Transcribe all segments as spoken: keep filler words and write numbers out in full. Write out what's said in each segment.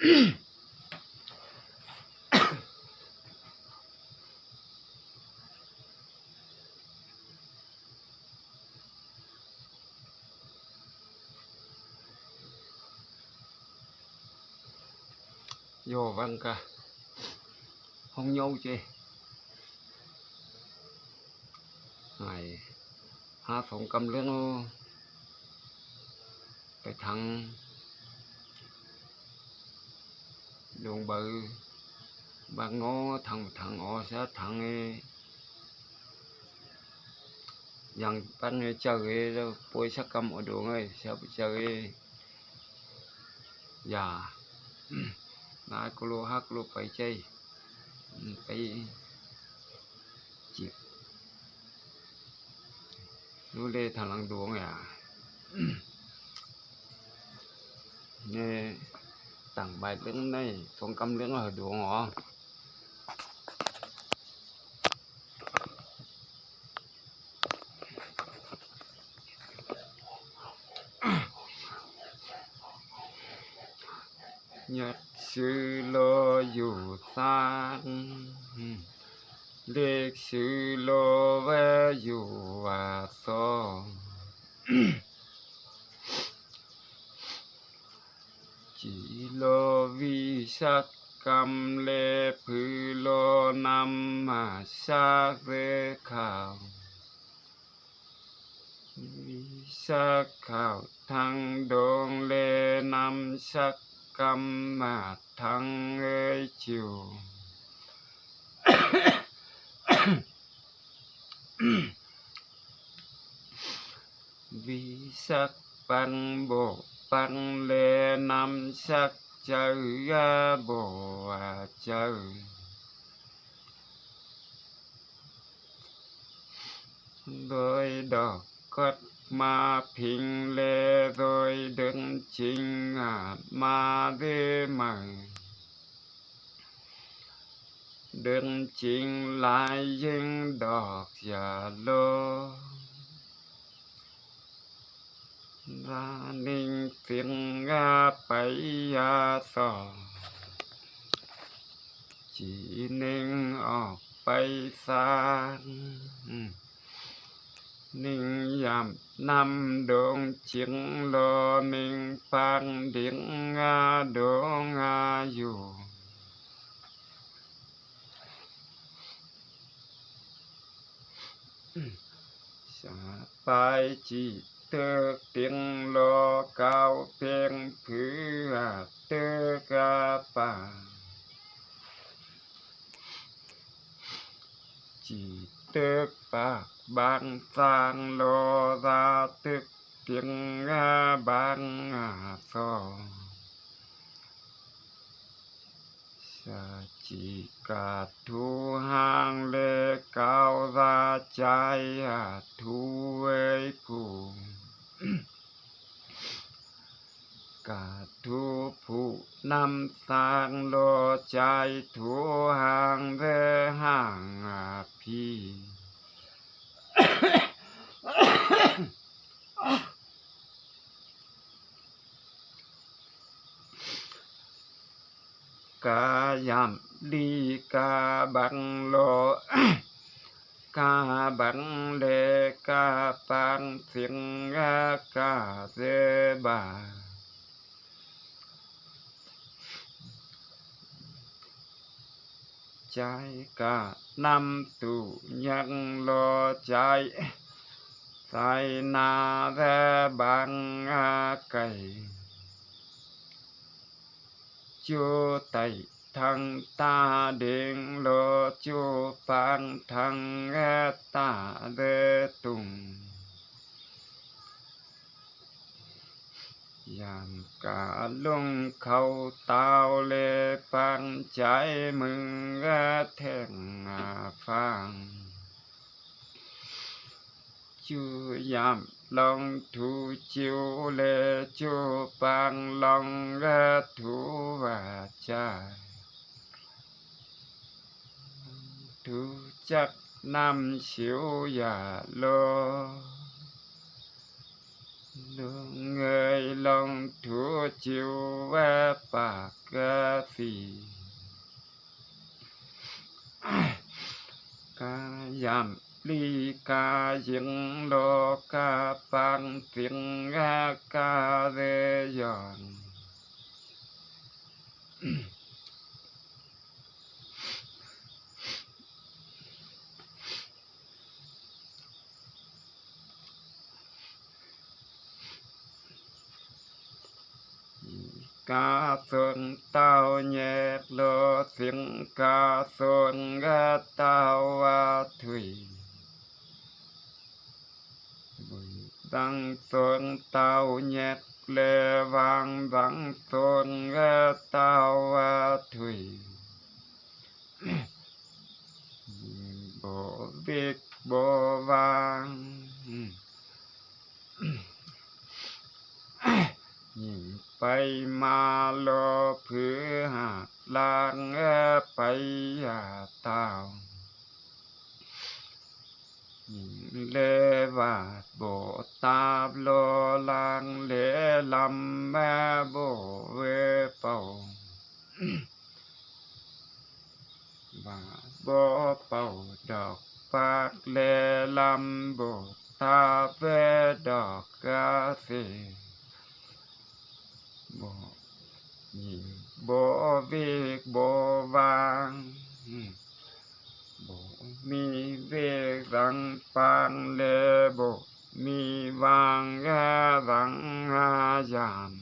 Dô văng ca hong nhâu chê. Hả, song căm ꞌlướng ꞌpay thắng ꞌluống báu bác ngó thắng thắng ó sá thắng ê. Dăng păn ê chaư ê, pôi sá căm ó ꞌluống ê, sá pôi chaư ê. Dà, ꞌnái cô ꞌlô hák ꞌlô pay ꞌchái, pay chịp. ꞌLú ꞌlế thăng lăng ꞌluống ê à. ꞌNé tẳng bai ꞌlướng ꞌnị, song căm ꞌlướng hảư ꞌluống ó. ꞌNhặc sư ꞌlô dú ꞌsáng, ꞌlẹk sư ꞌlô ꞌvớ dú ꞌva so. ꞌChí ꞌlô ꞌvi sắc căm ꞌlế phứ ꞌlô ꞌnăm ꞌmá sắc ꞌvớ khảu. ꞌVi sắc khảu thăng đông ꞌlế ꞌnăm sắc căm ꞌmá thăng ơi chiu. ꞌVi sắc păng bổ păng ꞌlế ꞌnăm sắc chaư a bổ a chaư. ꞌDôi đỏ cót ꞌmá phính ꞌlế ꞌdôi đớn chính a ꞌmá ꞌdế maư. Đớn chính lai ꞌdếng đọc dả ꞌlô. ꞌVa ꞌninh tiếng a pay a so. ꞌChí ꞌninh ọc pay ꞌsáng. ꞌNinh dăm ꞌnăm đông chính ꞌlô ꞌninh pang đing a đông a dú. Sa pay ꞌchí tớc tiếng ꞌlô cáo pêng phứ a tớc a pang. ꞌChí tớc pác bang ꞌsáng ꞌlô da tớc tiếng a bang a so. Sa ꞌchí ca thu hang ꞌlế cáo da chai a thu ơi phủ. Ca thu phủ ꞌnăm ꞌsáng ꞌlô chai thu hang ꞌvớ hang a phi. Ca dăm đi ca băng ꞌlô, ca băng ꞌlế ca pang sing a ca dơ ba. Chai ca ꞌnăm tu nhăng ꞌlô chai, chai na dơ băng a cai. ꞌChu tảy thăng ta đing ꞌlô ꞌchu pang thăng a ta dơ tùng. Dăm ca ꞌlung khảu tao ꞌlế pang chai ꞌmự a theng a phang. ꞌChu dăm ꞌlong thu chiu ꞌlế ꞌchu pang ꞌlong a thu va chai. Thu chắc ꞌnăm siu dả ꞌlô. ꞌlống ơi ꞌlóng thu ꞌchiu ꞌva ꞌpặc ꞌcọ ꞌsị. ꞌCọ dăm ꞌli ꞌcọ dính ꞌló ꞌcọ ꞌpăng sính ꞌcọ ꞌdệt dọn. ꞌCọ ꞌsốn ꞌtạu ꞌnhẹc ꞌló sính ꞌcọ ꞌsốn ꞌcọ ꞌtạu ꞌva thuỉ. ꞌVáng ꞌsốn ꞌtạu ꞌnhẹc ꞌlé ꞌváng ꞌváng ꞌsốn ꞌcọ ꞌtạu ꞌva thuỉ. ꞌVo ꞌvích ꞌvo ꞌváng. ꞌNhính pay ꞌma ꞌló phứ hảư ꞌláng ꞌcọ pay ꞌcọ ꞌtạu. ꞌNhính ꞌlé ꞌva bók táp ꞌló ꞌláng ꞌlé ꞌlắm ꞌcọ bók ꞌvế pảu. ꞌVa bók pảu đọc ꞌpặc ꞌlé ꞌlắm bók táp ꞌvế đọc ꞌcọ ꞌsị. Bók ꞌnhính bók ꞌvích bók ꞌváng. Bók ꞌmí ꞌvích dáng ꞌpáng ꞌlé bók ꞌmí ꞌváng ꞌcọ dáng ꞌcọ dăm.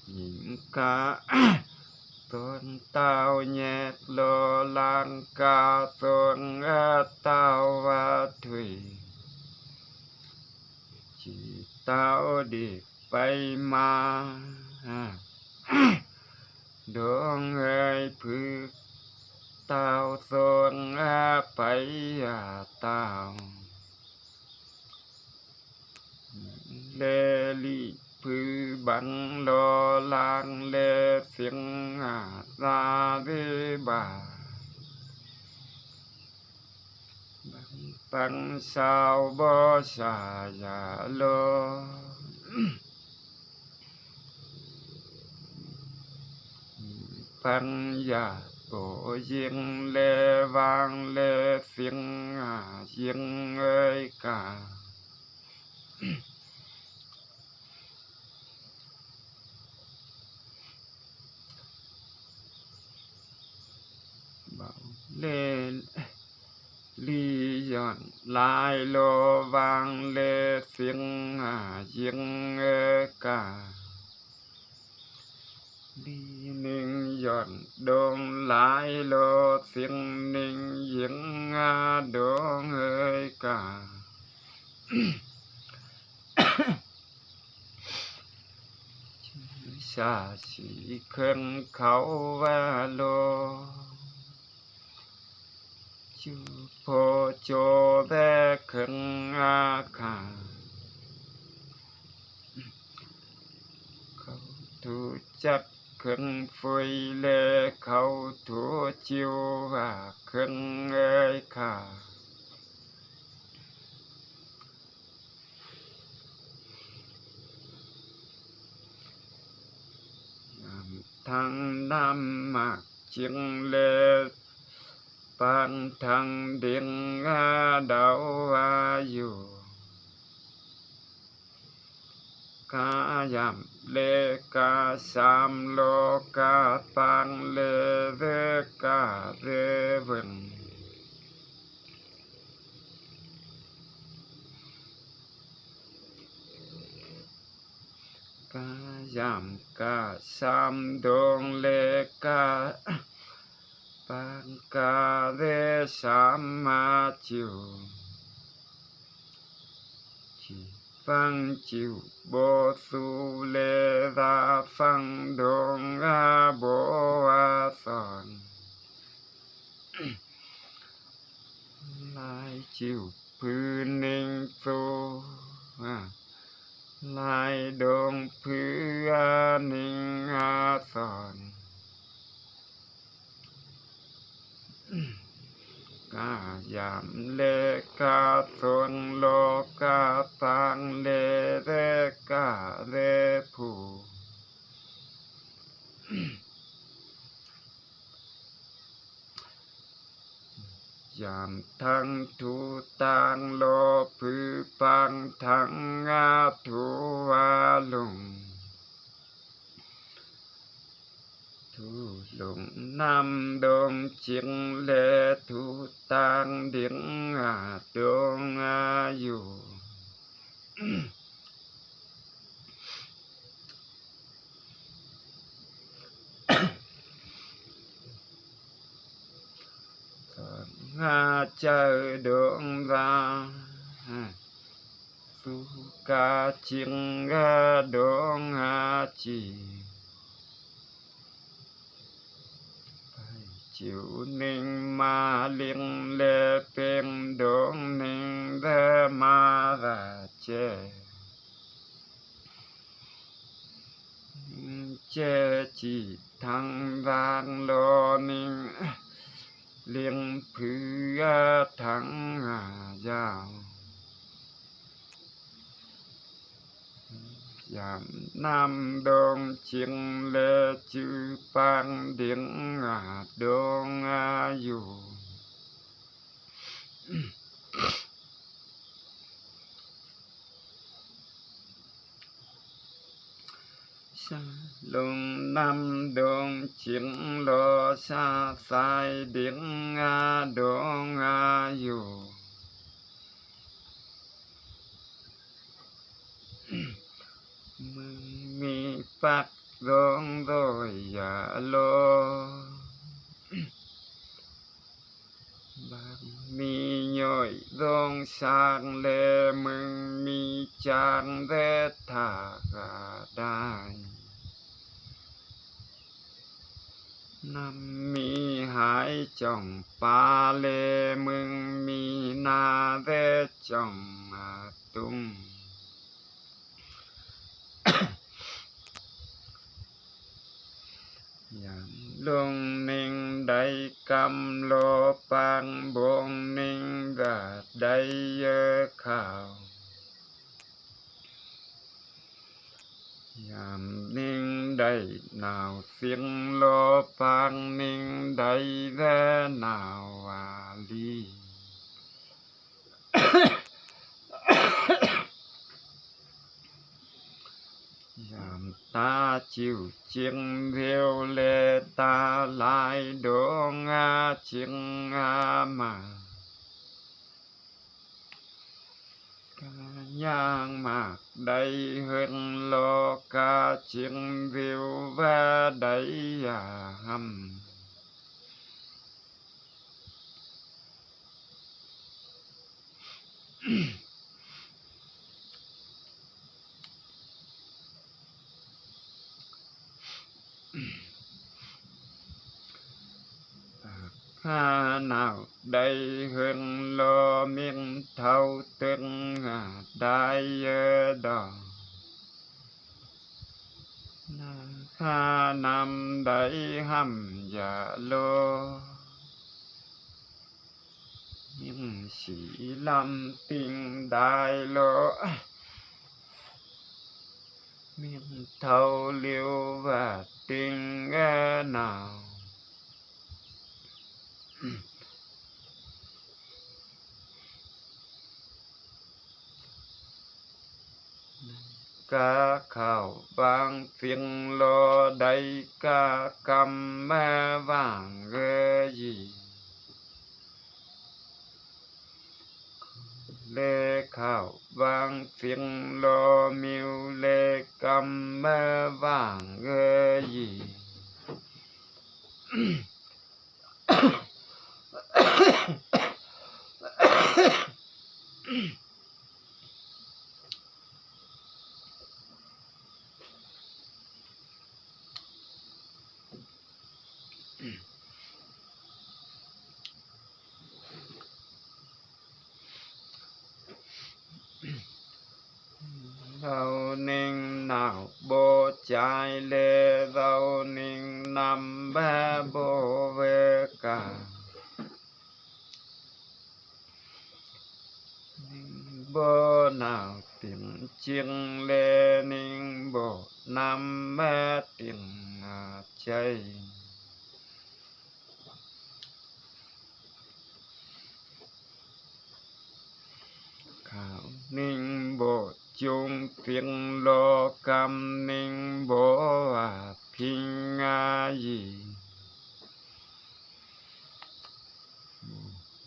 ꞌNhính ꞌcọ ꞌsốn ꞌtạu ꞌnhẹc ꞌló ꞌláng ꞌcọ ꞌsốn ꞌcọ ꞌtạu ꞌva thuỉ. ꞌChí ꞌtạu đi pay ꞌma. ꞌDong ơi phứ ꞌtạu ꞌsốn ꞌcọ pay ꞌcọ ꞌtạu. ꞌLé ꞌlị phứ băng ꞌló ꞌláng ꞌlé sính ꞌcọ ꞌdệt ba. Băng păng sau bók sa dả ꞌló. Păng dả bók dính ꞌlé ꞌváng ꞌlé sính ꞌcọ dính ơi ꞌcọ. Báu ꞌlé ꞌlị dọn lai ꞌló ꞌváng ꞌlé sính ꞌcọ dính ơi ꞌcọ. ꞌLị ꞌnhính dọn ꞌlống lai ꞌló sính ꞌnhính dính ꞌcọ ꞌlống ơi ꞌcọ. ꞌChí sa sí khong khảu ꞌva ꞌló. ꞌChu ꞌpộ ꞌchọ ꞌvẹ khong ꞌcọ khả. Khảu ꞌtố chắc khong ꞌphới ꞌlé khảu ꞌtố ꞌchiu ꞌva khong ơi khả. ꞌNhăm ꞌtáng ꞌnặm ꞌmặc ꞌchương ꞌlé ꞌpáng ꞌtáng đin ꞌcọ đau ꞌva dú. ꞌCọ dăm ꞌlé ꞌcọ sam ꞌló ꞌcọ ꞌpáng ꞌlé ꞌdệt ꞌcọ ꞌdệt ꞌvơn. ꞌCọ dăm ꞌcọ sam ꞌdong ꞌlé ꞌcọ ꞌpáng ꞌcọ ꞌdệt sam ꞌmá ꞌchịu. ꞌChí ꞌphắng ꞌchịu báu sú ꞌlé ꞌdạk ꞌphắng ꞌdong ꞌcọ báu ꞌva son. Lai ꞌchịu ꞌpứng ꞌnhính ꞌsú ꞌcọ lai đông phứa ꞌnhính a son. Cá dăm ꞌlế cá sông lo cá pang ꞌlế ꞌdệt cá ꞌdệt phủ. Dăm thăng thu tang lo phứ pang thăng a thu a lông. Thu lông ꞌnặm đông chính ꞌlế thu tang đing a đông a dú. Tang a chaư đông a dú. Cá chính a đông a ꞌchí. Pay ꞌchiu ꞌnhính ꞌmá ꞌliệng ꞌlế pên đông ꞌnhính ꞌdệt ꞌmá ꞌva ꞌchí. ꞌNhính ꞌchí ꞌchí thăng ꞌváng lo ꞌnhính ꞌliệng phứa thăng a dao. Dăm ꞌnặm đông chính ꞌlế ꞌchư pang đing a đông a dú. Sa lông ꞌnặm đông chính lo sa sai đing a đông a dú. ꞌMứng ꞌmí pác ꞌdong ꞌdội a lo. Bác ꞌmí ꞌnhội ꞌdong sang ꞌlế ꞌmứng ꞌmí chang ꞌdệt thả gá đai. ꞌNặm ꞌmí hái chỏng pa ꞌlế ꞌmứng ꞌmí ꞌná ꞌdệt chỏng a tung. Dăm lông ꞌnhính đảy ꞌcắm lo pang bông ꞌnhính ꞌva đảy dưa khảu. Dăm ꞌnhính đảy nảo siêng lo pang ꞌnhính đảy ꞌdệt nảo a ꞌli. Dăm ta ꞌchịu chiêng ꞌdệt ꞌlế ta lai đông a chiêng a ꞌmá. Cá ꞌnháng ꞌmặc đảy ꞌhớng lo cá chiêng ꞌdệt ꞌva đảy a ꞌhăm. Cá nảo đảy ꞌhớng lo ꞌmếng thảu ꞌtếng a đảy dưa đỏ. ꞌNa cá ꞌnặm đảy ꞌhăm dả lo. ꞌMếng sí ꞌlắm ꞌtếng đảy lo. ꞌMếng thảu ꞌliu ꞌva ꞌtếng ꞌnhá nảo. Cá khảu ꞌváng ꞌphiếng lo đảy cá ꞌcắm ꞌmá ꞌváng ꞌgớ dí. ꞌLế khảu ꞌváng ꞌphiếng lo ꞌmiu ꞌlế ꞌcắm ꞌmá ꞌváng ꞌgớ dí. Đảy chai ꞌlế ꞌdạu ꞌnịnh ꞌnặm ꞌva báu ꞌvớ ca. ꞌNịnh báu nao tiêng ꞌchiếng ꞌlế ꞌnịnh báu ꞌnặm ꞌva tiêng a chaư. Khảu ꞌnịnh báu ꞌchung tiêng lo ꞌcắm ꞌnịnh báu ꞌva ꞌphịnh a ꞌnị.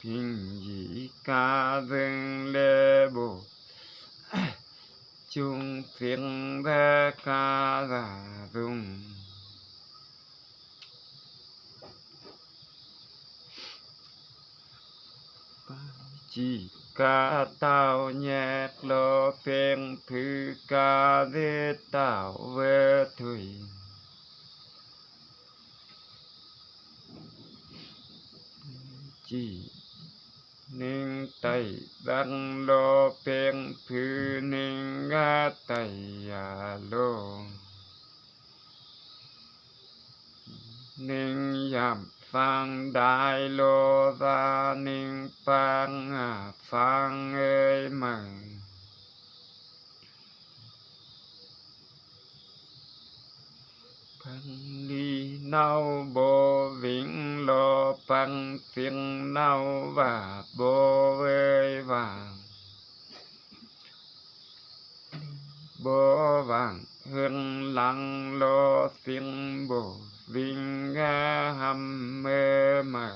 ꞌPhịnh ꞌnị ca ꞌdớng ꞌlế báu ꞌchung tiêng ꞌva ca ꞌdạk ꞌdung. ꞌChí ca ꞌtạu ꞌnhẹc lo ꞌpéng ꞌphư ca ꞌdệt ꞌtạu ꞌvớ thôi. ꞌChí ꞌnịnh ꞌtạy ꞌváng lo ꞌpéng ꞌphư ꞌnịnh a ꞌtạy a lo. ꞌNịnh dám ꞌphắng đai lo ꞌva ꞌnịnh ꞌphắng a ꞌphắng ơi ꞌmự. ꞌPhắng ꞌli ꞌnạu báu ꞌvịnh lo ꞌphắng ꞌtiêng ꞌnạu ꞌva báu ơi ꞌva. Báu ꞌváng ꞌhướng lăng lo ꞌtiêng báu ꞌvịnh a hăm ơi ꞌmự.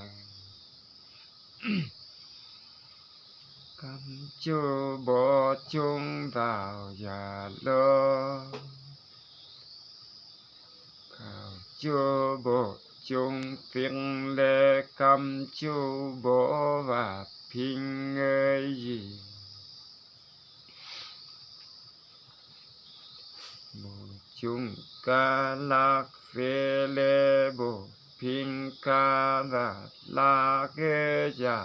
ꞌCắm ꞌchu báu ꞌchung dao dả lo. Khảu ꞌchu báu ꞌchung ꞌtiêng ꞌlế ꞌcắm ꞌchu báu ꞌva ꞌphịnh ơi ꞌnị. Báu ꞌchung ca ꞌlặc phế ꞌlế báu ꞌphịnh ca ꞌdạk ꞌlặc ơi dả.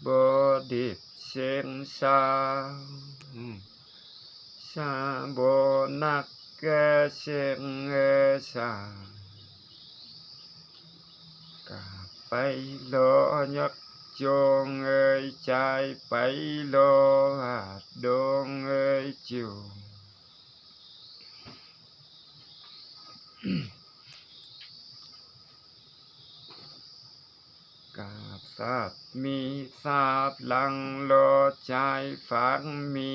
Báu điếp ꞌseng ꞌsáo, ꞌsá báu ꞌnặc ꞌseng ꞌsáo. Ca pay lo ꞌnhặc ꞌchong ơi, chai pay lo ꞌhạt đông ơi ꞌchu. Ca sáp ꞌmí sáp lăng lo, chai ꞌphắng ꞌmí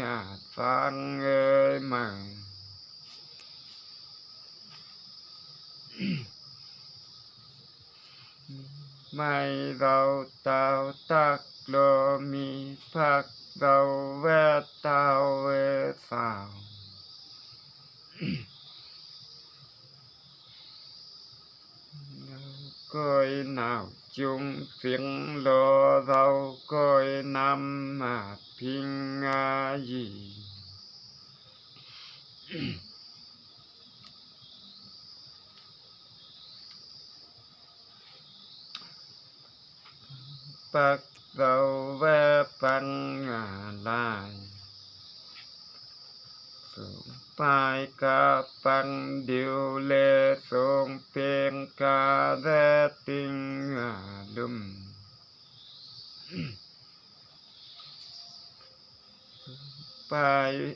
ꞌhạt ꞌphắng ơi ꞌmự. ꞌMí ꞌmạy dau ꞌtạu ꞌtặc lo, ꞌmí ꞌphặc dau ꞌvét ꞌtạu ơi ꞌsáo. ꞌCoi nao ꞌchung ꞌtiêng lo, dau ꞌcoi ꞌnặm ꞌhạt ꞌphịnh a ꞌnị. ꞌPặc dau ꞌvét ꞌpăng a lai, sông pai ca ꞌpăng điêu ꞌlế sông ꞌpéng ca ꞌdệt ꞌtinh a ꞌlum. Pai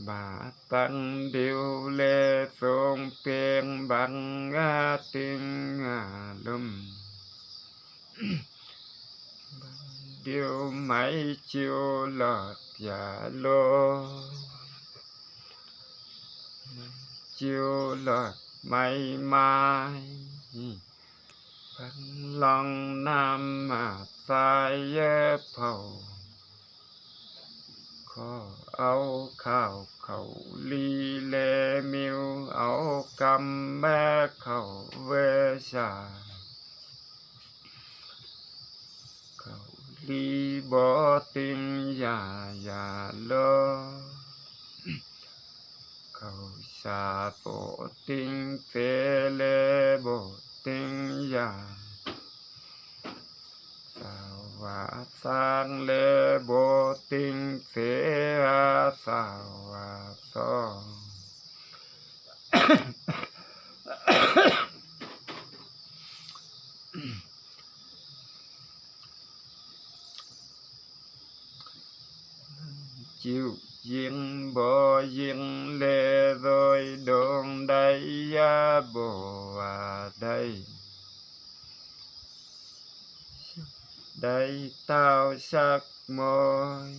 ba ꞌpăng điêu ꞌlế sông ꞌpéng băng a ꞌtinh a ꞌlum. Điêu ꞌmạy ꞌchiu ꞌlọt dả lo, ꞌmạy ꞌchiu ꞌlọt ꞌmạy ꞌmạy. ꞌPăng ꞌlóng ꞌnặm ꞌhạt ꞌsái ꞌdệt phảu. Khảu au khảu khảu ꞌli ꞌlế ꞌmiu au ꞌcắm ꞌmá khảu ꞌvớ sa. Khảu ꞌli báu ꞌtinh dả dả lo. Khảu Sa bổ tinh phế lê bổ tinh ya. Sa wa sang lê bổ tinh phế ha sa wa so. Chịu dính bó dính lễ rồi đốn đáy ya bố à đây. Đáy tao sắc môi.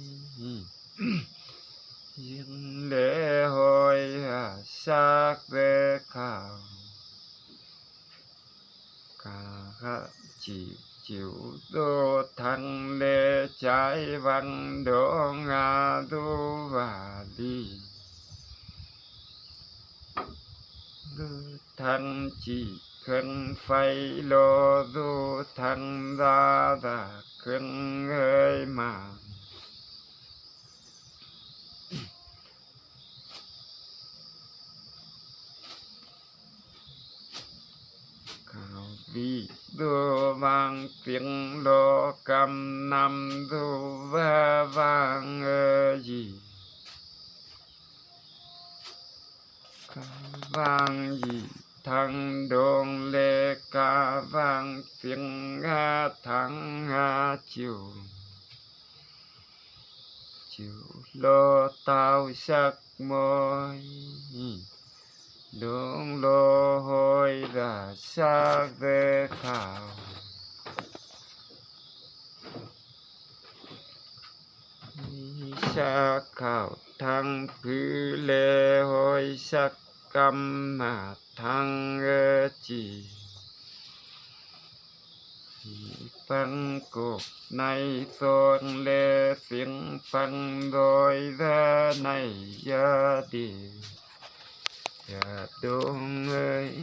Dính lễ hội à sắc về khảo. Cả gã chịu chịu đô thắng lễ trái vắng đô ngã đô và đi. Đô thắng chỉ khương phay lô đô thắng ra ra khương hơi mà. Khảo vị đô vang tiếng lô căm năm đô va vang ơ gì. Ca vang gì thắng đôn lê ca vang tiếng ha thắng ha chịu. Chịu lô tao sắc môi. Đôn lô hôi ra sắc về khảo. Sắc khảo thắng phứ lê hôi sắc căm mà thắng ơ chỉ. Păng cột này son lê tiếng păng đôi ra này ya đi. Ya đông ơi.